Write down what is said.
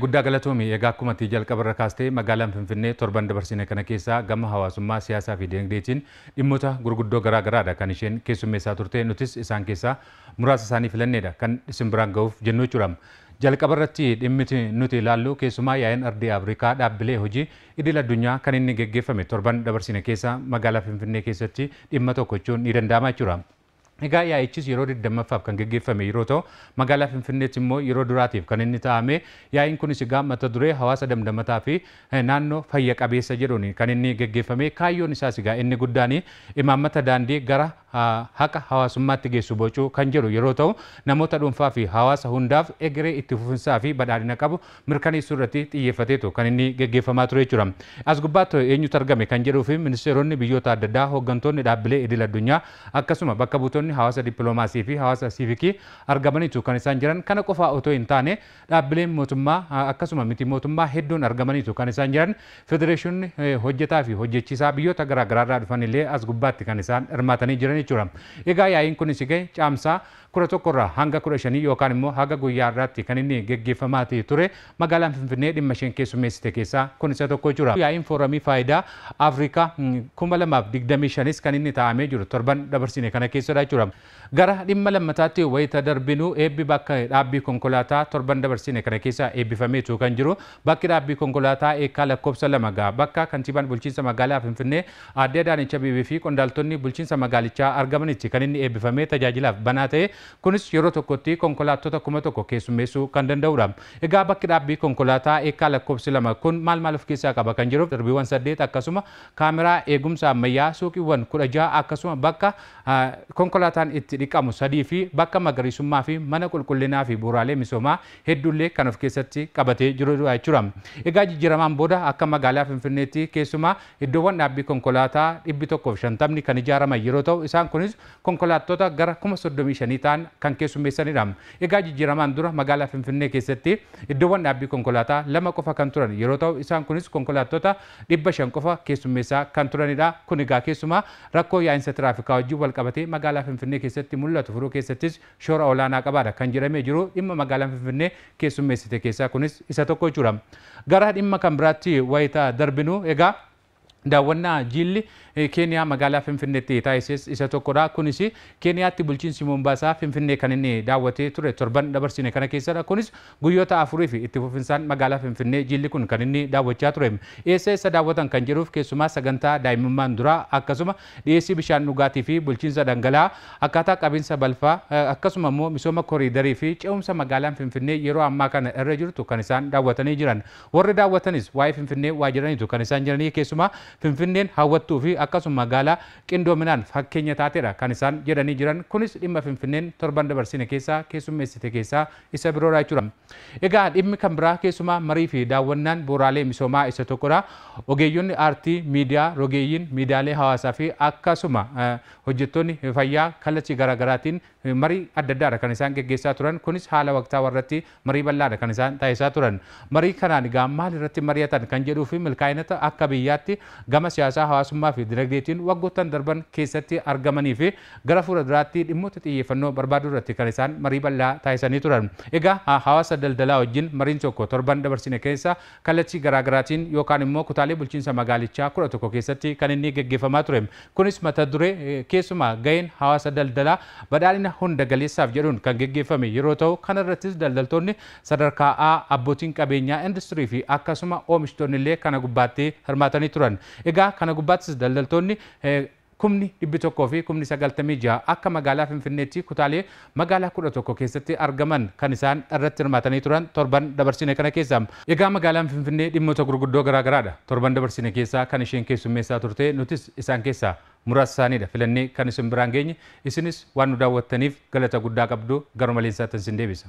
Guddaa galatoomi. Egaa akkuma ati jalqaba irra kaastee magaalaan Finfinnee torban dabarsine kana keessaa gama hawaasummaa, siyaasaa fi dinagdeetiin dhimmoota gurguddoo garaa garaadha kan isheen keessummeessaa turte. Nutis isaan keessaa muraasa isaanii filanneedha kan isin biraan ga'uuf jennu jechuudha. Jalqaba irratti dhimmi nuti ilaallu keessumaa yaa'iin ardii Afrikaa dhaabbilee hojii idil addunyaa kan inni geggeeffame torban dabarsine keessa magaalaa Finfinnee keessatti dhimma tokko jechuun ni danda'ama jechuudha. Egaa yaa'ichis yeroo 20ffaaf kan geggeeffame yeroo ta'u, magaalaa Finfinneetti immoo yeroo duraatiif kan inni taa'ame. Yaa'iin kunis egaa mata duree hawaasa damdamataa fi naannoo fayya qabeessa jedhuun kan inni geggeeffame. Kaayyoon isaas egaa inni guddaan imaammata daandii gara haqa hawaasummaatti geessu bocuu kan jedhu yeroo ta'u, namoota dhuunfaa fi hawaasa hundaaf egeree itti fufinsaa fi badhaadhina qabu mirkaneessuu irratti xiyyeeffateetu kan inni geggeeffamaa ture jechuudha. As gubbaatti eenyutu argame kan jedhuu fi ministeeronni biyyoota adda addaa, hooggantoonni dhaabbilee idil addunyaa, akkasuma bakka buutonni hawaasa dippiloomaasii fi hawaasa siivikii argamaniitu kan isaan jiran. Kana qofaa otoo hin taane dhaabbileen mootummaa akkasuma miti mootummaa hedduun argamaniitu kan isaan jiran. Federeeshinni hojjetaa fi hojjechiisaa biyyoota garaa garaarraa dhufan illee as gubbaatti kan isaan hirmaatanii jiran jechuudha. Egaa yaa'iin kunis egaa caamsaa 11 irraa hanga 15 yookaan immoo haga guyyaa irraatti kan inni geggeeffamaa ture. Magaalaan Finfinnee dhimma isheen keessummeessite keessaa kun isa tokko jechuudha. Yaa'iin fooramii faayidaa Afrikaa 2025 kan inni taa'amee jiru torban dabarsine kana keessadha jechuudha. Gara dhimma lammataatti wayita darbinu, eebbi bakka dhaabbii konkolaataa torban dabarsine kana keessa eebbifameetu kan jiru. Bakki dhaabbii konkolaataa eekkaa lakkoofsa 2 gaa bakka kantiibaan bulchiinsa magaalaa Finfinnee aadde Adaanech Abeebee fi qondaaltonni bulchiinsa magaalichaa argamanitti kan inni eebbifamee tajaajilaaf banaa ta'e. Kunis yeroo tokkotti konkolaattota 1000 keessummeessuu kan danda'udha. Egaa bakki dhaabbii konkolaataa eekkaa lakkoofsi 2 kun maal maal of keessaa qaba kan jiruuf, darbiiwwan 8, akkasuma kaameraa eegumsa ammayyaa, suuqiiwwan 16, akkasuma bakka konkolaataan itti dhiqamu 3 fi bakka magariisummaa fi mana qulqullinaa fi bu'uuraalee misoomaa hedduullee kan of keessatti qabatee jirudha jechuudha. Egaa jijjiiramaan booda akka magaalaa Finfinneetti keessumaa iddoowwan dhaabbii konkolaataa 150 kan ijaaraman yeroo ta'u, isaan kunis konkolaattota gara 35,000 ta'an kan keessummeessanidha. Egaa jijjiiramaan dura magaalaa Finfinnee keessatti iddoowwan dhaabbii konkolaataa 2 qofa kan turan yeroo ta'u, isaan kunis konkolaattota 500 qofa keessummeessaa kan turanidha. Kun egaa keessumaa rakkoo yaa'insa tiraafikaa wajjin wal qabatee magaalaa Finfinnee keessatti mul'atu furuu keessattis shoora olaanaa qabaadha kan jedhamee jiru. Dhimma magaalaan Finfinnee keessummeessite keessaa kunis isa tokko jechuudha. Gara dhimma kan biraatti wayita darbinu, egaa daawwannaa jilli Keeniyaa magaalaa Finfinneetti taasises isa tokkodha. Kunis Keeniyaatti bulchiinsi Mombaasaa Finfinnee kan inni daawwatee ture torban dabarsine kana keessadha. Kunis guyyoota 4 fi itti fufinsaan magaalaa Finfinnee jilli kun kan inni daawwachaa ture. Eessa eessa daawwatan kan jedhuuf, keessumaa sagantaa daa'imummaan duraa, akkasuma dhiyeessii bishaan dhugaatii fi bulchiinsa dhangala'aa, akkaataa qabiinsa balfaa, akkasuma immoo misooma koriidarii fi ce'umsa magaalaan Finfinnee yeroo ammaa kana irra jirtu kan isaan daawwatanii jiran. Warri daawwatanis waa'ee Finfinnee waa jedhaniitu kan isaan jiranii. Keessumaa Finfinneen hawwattuu fi akkasuma magaalaa qindoominaan fakkeenya taateedha kan isaan jedhanii jiran. Kunis dhimma Finfinneen torban dabarsine keessaa keessummeessite keessaa isa biroodha jechuudha. Egaa dhimmi kan biraa keessumaa marii fi daawwannaan bu'uuraalee misoomaa isa tokkodha. Ogeeyyonni aartii, miidiyaa, rogeeyyiin miidiyaalee hawaasaa fi akkasuma hojjettoonni fayyaa kallattii garaagaraatiin marii adda addaadha kan isaan geggeessaa turan. Kunis haala waqtaawaa irratti marii bal'aadha kan isaan taasisaa turan. Marii kanaan egaa maal irratti mari'atan kan jedhuu fi milkaa'inata akka biyyaatti gama siyaasaa, hawaasummaa fi dinagdeetiin waggoottan darban keessatti argamanii fi gara fuula duraatti dhimmoota xiyyeeffannoo barbaaduu irratti kan isaan marii bal'aa taasisanii turan. Egaa hawaasa daldalaa wajjin mariin tokko torban dabarsine keessa kallattii garaagaraatiin yookaan immoo kutaalee bulchiinsa magaalichaa 11 keessatti kan inni geggeeffamaa ture. Kunis mata duree keessumaa gaheen hawaasa daldalaa badhaadhina hunda galeessaaf jedhuun kan geggeeffame yeroo ta'u, kanarrattis daldaltoonni sadarkaa A, abbootiin qabeenyaa industirii fi akkasuma oomishtoonni illee kana gubbaatti hirmaatanii turan. Egaa kana gubbaattis daldaltoonni 196,096 akka magaalaa Finfinneetti kutaalee magaalaa 11 keessatti argaman kan isaan irratti hirmaatanii turan torban dabarsine kana keessa. Egaa magaalaan Finfinnee dhimmoota gurguddoo garaagaraadha torban dabarsine keessaa kan isheen keessummeessaa turte. Nutis isaan keessaa muraasa isaaniidha filannee kan isin biraan geenye. Isinis waan nu daawwattaniif galata guddaa qabdu. Garuma leensaatti isin deebisa.